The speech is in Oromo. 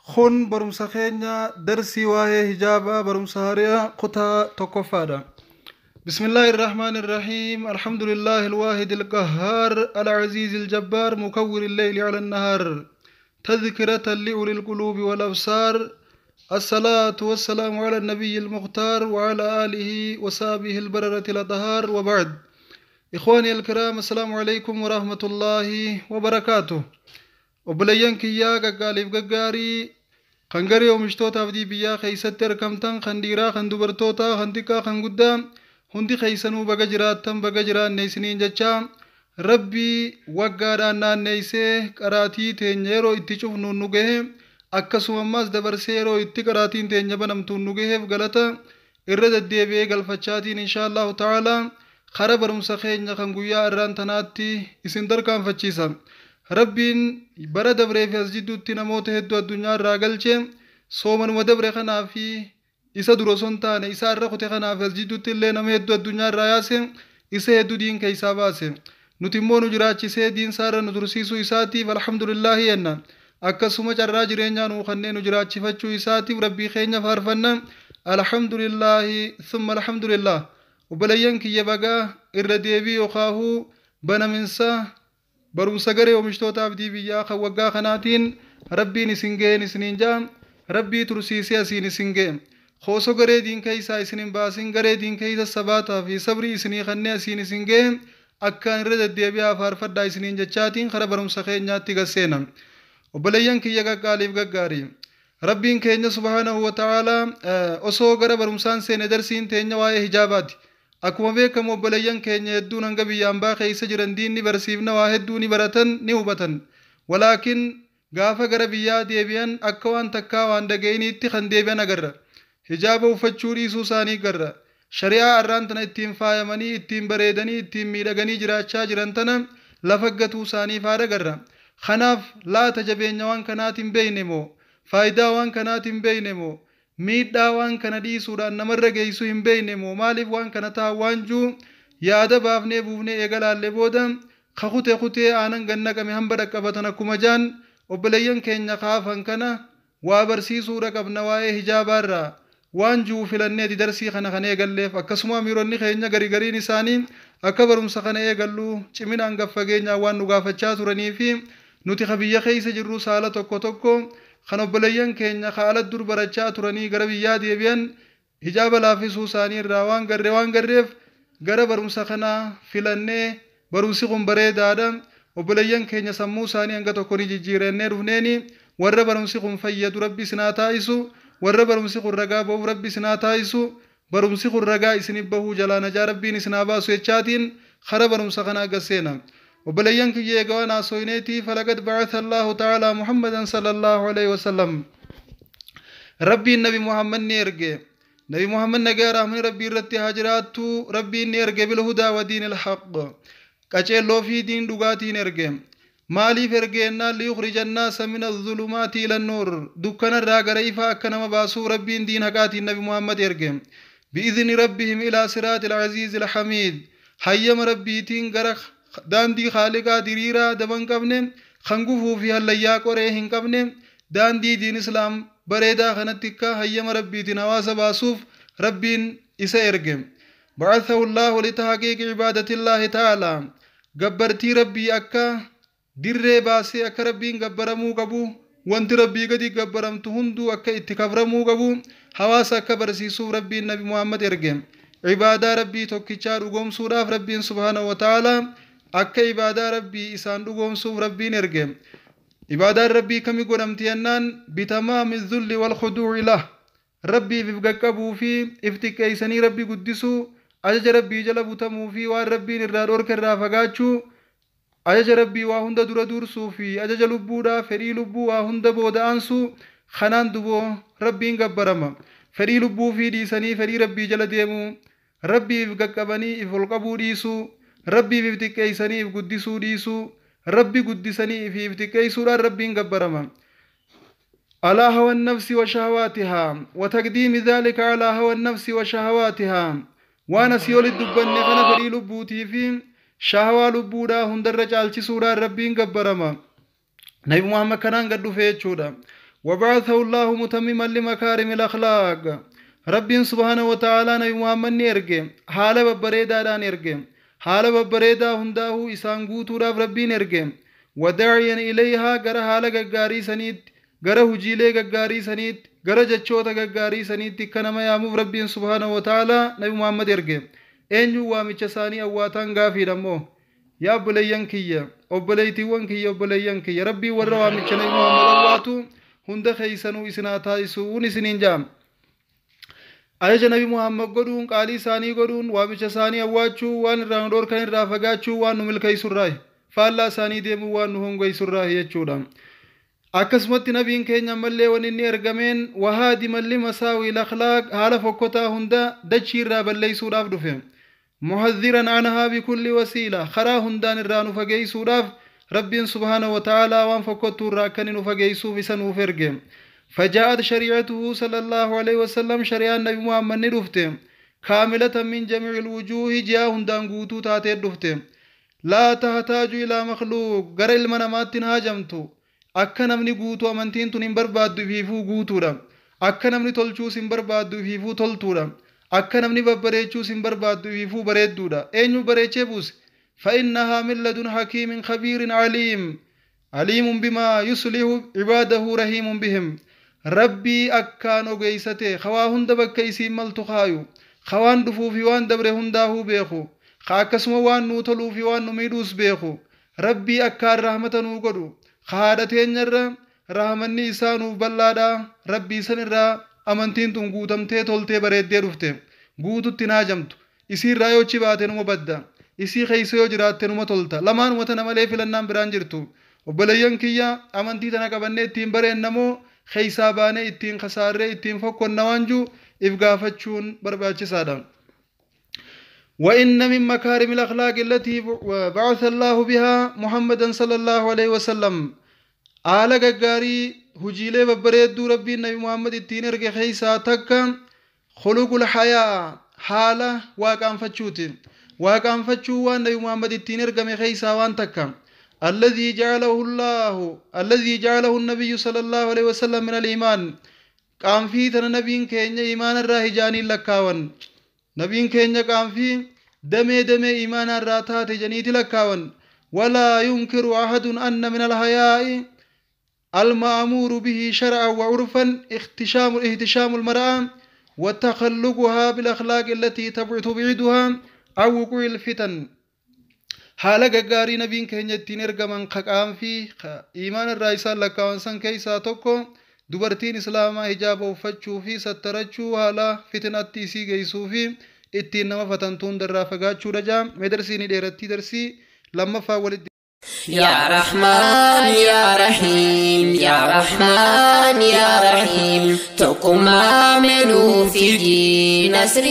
Kun barumsa keenya darsii waa'ee hijaabaa barumsa hariyaa kutaa tokkoffaadha. بسم الله الرحمن الرحيم الحمد لله الواحد القهار العزيز الجبار مكور الليل على النهار تذكرة لأولي القلوب والأبصار الصلاة والسلام على النبي المختار وعلى آله وصحبه البررة الأطهار وبعد إخواني الكرام السلام عليكم ورحمة الله وبركاته. Obboleeyyan kiyyaa gaggaarii fi gaggaarii kan garee oomishtoota abdii biyyaa keessatti argamtan, kan dhiiraa, kan dubartootaa, kan xiqqaa, kan guddaa, hundi keessanuu baga jiraattan, baga jiraanne isiniin jecha. Rabbii waggaadhaan naanneessee qaraatii teenya yeroo itti cufnuun nu gahe, akkasuma ammaas dabarsee yeroo itti qaraatiin teenya banamtuun nu gaheef galata irra deddeebi'ee galfachaatiin, insha Allahu ta'ala kara barumsa keenya kan guyyaa irraan tanaatti isin tarkaanfachiisa. Rabbiin bara dabree fi as jidduutti namoota hedduu addunyaa irraa galche. Soomanuma dabre kanaa fi isa dura osoo hin taane isa irra kute kanaaf as jidduutti illee nama hedduu addunyaa irraa yaase, isa hedduu diin keessaa baase. Nuti immoo nu jiraachisee diin isaa irra nu tursiisuu isaatiif alhamdulillaahi jenna. Akkasuma carraa jireenyaa nuu kanneen nu jiraachifachuu isaatiif Rabbii keenya faarfanna. Alhamdulillaahi thumma alhamdulillah. Obboleeyyan kiyya, bagaa irra deebii yookaahuu banaminsa barumsa garee oomishtoota abdii biyyaa kan waggaa kanaatiin Rabbiin isin ga'een isiniin jaa. Rabbii tursiisee asiin isin ga'e. Hoosoo garee diin keessaa isin hin baasin, garee diin keessa sabaataa fi sabrii isinii kanneen asiin isin ga'e akkaan irra deddeebi'aa faarfadhaa isiniin jechaatiin kara barumsa keenyaatti gasseena. Obboleeyyan kiyya gaggaarii fi gaggaarii, Rabbiin keenya subhaanahu wa ta'aalaa, osoo gara barumsaan seene, darsiin teenya waa'ee hijaabaati. Akkuma beekamu obboleeyyan keenya hedduun hanga biyya ambaa keessa jiran diinni barsiifna, waa hedduu ni baratan, ni hubatan. Walaakin gaafa gara biyyaa deebi'an akka waan takkaa waan dhaga'iniitti kan deebi'an agarra. Hijaaba uffachuu dhiisuu isaanii garra. Shari'aa arraan tana ittiin faayamanii, ittiin bareedanii, ittiin miidhaganii jiraachaa jiran tana lafa gatuu isaanii faada garra. Kanaaf laata jabeenya waan kanaatiin beeyne moo, faayidaa waan kanaatiin beeyne moo, miidhaa waan kana dhiisuudhaan namarra geessu hin beeyne moo, maaliif waan kana ta'a waan juu yaada baafnee buufnee eegalaallee booda kakute kutee aanan gannaqame hamba dhaqqabatan akkuma jaan, obboleeyyan keenya kaafan kana waa barsiisuudha qabna waa'ee hijaabaarraa waan juu filanneeti darsii kana kan eegalleef. Akkasuma amiironni keenya gari gariin isaanii akka barumsa kana eegallu ciminaan gaffageenyaa waan nu gaafachaa turanii fi nuti ka biyya keessa jirru saala tokko tokko kan obboleeyyan keenya ka ala dur barachaa turanii gara biyyaa deebi'an hijaaba laaffisuu isaanii irraa waan garre waan garreef gara barumsa kanaa filannee, barumsi kun bareedaadha, obboleeyyan keenya sammuu isaanii hanga tokko ni jijjiirannee dhufneeni. Warra barumsi kun fayyadu Rabbi isinaa taa'isu, warra barumsi kun ragaa ba'uuf Rabbi isinaa taa'isu, barumsi kun ragaa isinif bahuu jalaa najaa Rabbiin isinaa baasu jechaatiin kara barumsa kanaa gasseena. Obboleeyyan kiyya, eega waan haasoyneetii, فلقد بعث الله تعالى محمدا صلى الله عليه وسلم. Rabbiin Nabi Muhammad ni erge. Nabi Muhammad, nagaa rahmani Rabbii irratti haa jiraattu, Rabbiin ni erge. بالهدى ودين الحق, qaceelloo fi diin dhugaatiin erge. Maaliif ergeennaan, ليخرج الناس من الظلمات إلى النور, dukkanarraa gara ifaa akka nama baasuuf Rabbiin diin haqaatiin Nabi Muhammad erge. بإذن ربهم إلى صراط العزيز الحميد, hayyama Rabbiitiin gara daandii Khaaliqaa diriiraa daban qabne, kan gufuu fi hallayyaa qoree hin qabne, daandii diin Islaam bareedaa kanatti akka hayyama Rabbiitiin hawaasa baasuuf Rabbiin isa erge. بعثه الله لتحقيق عبادة الله تعالى, gabbartii Rabbii akka dirree baasee, akka Rabbiin gabbaramuu qabu, wanti Rabbii gadi gabbaramtu hunduu akka itti kaframuu qabu hawaasa akka barsiisuuf Rabbiin Nabi Muhammad erge. Ibaadaa Rabbii tokkichaa dhugoomsuudhaaf, Rabbiin subhaanahu wa ta'aalaa akka ibaadaa Rabbii isaan dhugoomsuuf Rabbiin erge. Ibaadaan Rabbii kami godhamti jennaan, بتمام الذل والخضوع له, Rabbiif if qaqqabuu fi if xiqqeessanii Rabbii guddisuu, ajaja Rabbii jala butamuu fi waan Rabbiin irraa dhorka irraa fagaachuu, ajaja Rabbii waa hunda dura dursuu fi ajaja lubbuudhaa, fedhii lubbuu waa hunda booda aansuu. Kanaan duboo Rabbiin gabbarama. Fedhii lubbuu fi dhiisanii fedhii Rabbii jala deemuu, Rabbiif qaqqabanii if ol qabuu dhiisuu, Rabbiif if xiqqeessanii if guddisuu dhiisuu, Rabbi guddisanii if xiqqeessuudhaan Rabbiin gabbarama. على هوى النفس وشهواتها وتقديم ذلك على هوى النفس وشهواتها. Waan asii olitti dubbanne kana fedhii lubbuutii fi shahawaa lubbuudhaa hundarra caalchisuudhaan Rabbiin gabbarama. Nabi Muhammad kanaan gad dhufe jechuudha. وبعثه الله متمما لمكارم الأخلاق. ربي سبحانه وتعالى نبي محمد نيرجي حالة ببريدة دان يرجي حالة ببريدة هنداه إسان قوتو راف ربي نيرجي وداعيا إليها غرا حالة غاري سنيد غرا هجيلي غاري سنيد غرا جچوتا غاري سنيد كنما يامو ربي سبحانه وتعالى نبي محمد يرجي eenyu waamicha isaanii awwaataan gaafiidha immoo yaa obboleeyyan kiyya obboleeytiiwwan kiyya obboleeyyan kiyya rabbii warra waamicha nabi Muhammad awwaatu hunda keeysanuu isinaa taasisuun isiniin jaam. Ajaja nabi Muhammad godhuun qaalii isaanii godhuun waamicha isaanii awwaachuu waan irraa nu dhorkan irraa fagaachuu waan nu milkeessurraayi faallaa isaanii deemuu waan nu hongeessurraayi jechuudha. Akkasumatti nabiin keenya ammallee wanni inni ergameen wahaadiman limasaawii lakhlaaq haala fokkotaa hunda dachii irraa balleeysuudhaaf dhufe. محذرا عنها بكل وسيلة خرا هندان الران فجيسوراف ربي سبحانه وتعالى وان فكتو راكن فجيسو بسنو فرج. فجاءت شريعته صلى الله عليه وسلم شريعة النبي محمد ندفته كاملة من جميع الوجوه جاء هندان قوتو تاتي دفته لا تحتاج إلى مخلوق غير المنامات هاجمتو akka namni guutuu amantiin tun hin barbaaddu fiifuu guutuudha. Akka namni tolchuus hin barbaaddu fiifuu toltuudha. Akka namni babbareechuus hin barbaaddu fiifuu bareedduudha. Eenyu bareechee buuse? فإنها من لدن حكيم خبير عليم عليم بما يصلح عباده رحيم بهم. ربي أكان ogeessate khawaa hunda bakka isiin maltu kaayu khawaan dhufuu fi waan dabre hundaahuu beeku akkasuma waan nuu toluu fi waan nu miidhuus beeku rabbii akkaan rahmata nuu godhu haadha teenyarra rahmanni isaa nuuf bal'aadha. Rabbii sanirraa amantiin tun guutamtee toltee bareeddee dhufte guututti naajamtu isiirraa yoo achi baate numa badda isii keessa yoo jiraatte numa tolta lamaanuma tana malee filannaan biraan jirtu. Obboleeyyan kiyya amantii tana qabannee ittiin bareennamoo keessaa baanee ittiin kasaarree ittiin fokkonna waan jiru if gaafachuun barbaachisaadha. وإن من مكارم الأخلاق التي بعث الله بها محمدا صلى الله عليه وسلم آل غاري هجيله ببريدو ربي النبي محمد الدين ارغي خيسا تك خلق الحياة حالة واقام فچوتي واقام فچو وان نبي محمد الدين ارغي خيسا وان تك الذي جعله الله الذي جعله النبي صلى الله عليه وسلم من الإيمان قام في تن نبيين كينيا إيمان الراهجاني لكاون نبيين كينيا قام في دمي دمي إيمان الراتات جنيت لكاون. ولا ينكر أحد أن من الحياء المأمور به شرعا وعرفا احتشام المرأة وتخلقها بالأخلاق التي تبعدها عن وقوع الفتن. haala gaggaarii nabiin keenya ittiin ergaman qaqaan fi iimaan irraa isaan lakkaa'an san keessaa tokko dubartiin islaamaa hijaaba uffachuu fi sattarachuu haala fitnatti isii geessuu fi ittiin nama fatantuun darraa fagaachuudha jaa. Mee darsii ni dheerattii darsii lammaffaa walitti. يا رحمن يا رحيم يا رحمن يا رحيم تقوم عملوا في دين نصر.